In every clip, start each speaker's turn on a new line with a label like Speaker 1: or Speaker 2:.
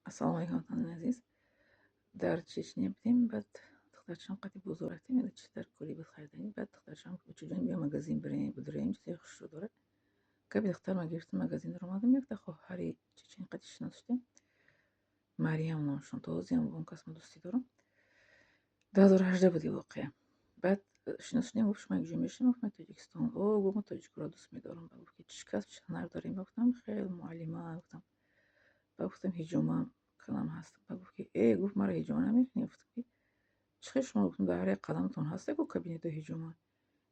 Speaker 1: Ассалому алайкум, ватанони азиз. Дар Чечня будем, баъд духтарчам қати бозор рафтем, чи дар кори буд хариданӣ. Баъд духтарчам: «Учуҷон, биё, магазин бирем, бидурем, чизои хушрӯ дорад». Гапи духтар ма гирифтам, магазин даромадам, якта хоҳари чечен қати шинос шудем. Мариям номшон, то ҳозиам бо он кас ма дӯстӣ дорам. 2018 буд ин воқеа. Баъд шинос шудем, гуфт: «Шумо якҷо мешавем?» Гуфтам: «Тоҷикистон». О, гуфт: «Ман тоҷикоро дӯст медорам». Баъд гуфт, ки чӣ касб, чӣ ҳунар дорем? Ба гуфтам: «Хеле муаллима», гуфтам. Ба гуфтам: «Ҳиҷома калам ҳаст». Ба гуфт, ки э, гуфт: «Маро ҳиҷома намекунӣ?» Гуфтам, ки чӣ хел шумо, гуфтам, дар ҳар як қадамтон ҳаста ку кабинетҳои ҳиҷома.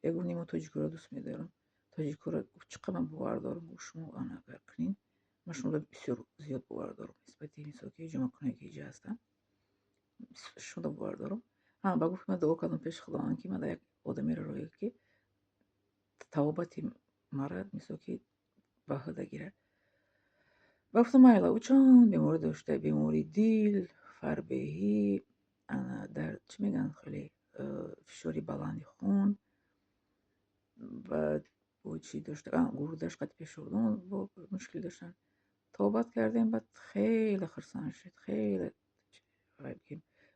Speaker 1: Э, гуфт: «Не, мо тоҷикоро дӯст медорам». Тоҷикоро, гуфт, чӣ қадр ман бовар дорам, гуфт, шумо ана агар кунед, ман шуморо бисёр зиёд бовар дорам нисбати мисол ки ҳиҷомакуное ки иҷа ҳастанд, шуморо бовар дорам. Ҳа, ба гуфт: «Ман дуо кардам пеши Худованд, ки ман дар як одамеро роя, ки тавобати мара мисол ки ба ҳуда гирад». Ба гуфтам: «Майла». Ӯ чанд беморӣ дошта: бемории дил, фарбеҳӣ, ана дар чӣ мегӯянд, хеле фишори баланди хун, баъд бо чӣ дошта, гурдаш қати пешобдон бо мушкил доштанд. Табобат кардем, баъд хеле хурсанд шуд, хеле.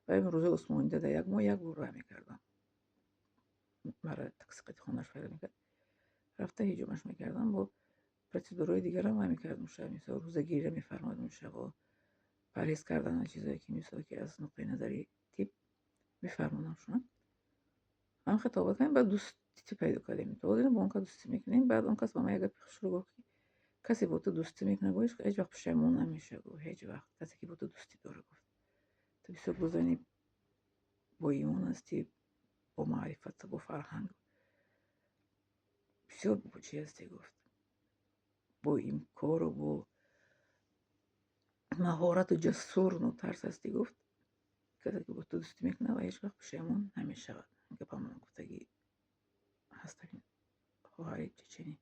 Speaker 1: Ва рӯзои Усмонида дар як моҳ як бор рай мекардам. Мара такси қати хонааш пайдо мекард. Рафта ҳиҷомаш мекардам, бо процедураҳои дигарам вай мекардам шаб, мисол рӯзагириро мефармодам шабо, парҳез кардан аз чизое ки мисол ки аз нуқтаи назари тиб мефармудам шуна. Ҳам хел табобат кардем, баъд дӯстӣ пайдо кардем. То ҳозир бо он кас дӯстӣ мекунем. Баъд он кас ба ман як гапи хушрӯ гуфт, ки касе бо ту дӯстӣ мекунад, гуфт, ҳеҷ вақт пушаймон намешавад, гуфт, ҳеҷ вақт. Касе ки бо ту дӯстӣ дорад, гуфт. Ту бисёр зани боимон ҳастӣ, бо маърифат, бо фарҳанг. Бисёр чӣ ҳастӣ, гуфт. Бо имкору бо маҳорату ҷасур, нотарс ҳастӣ, гуфт. Касе ки бо ту дӯстӣ мекунад ва ҳеҷ вақт пушаймон намешавад. Гапам гуфтагӣ ҳаст ҳамин хоҳари чеченӣ.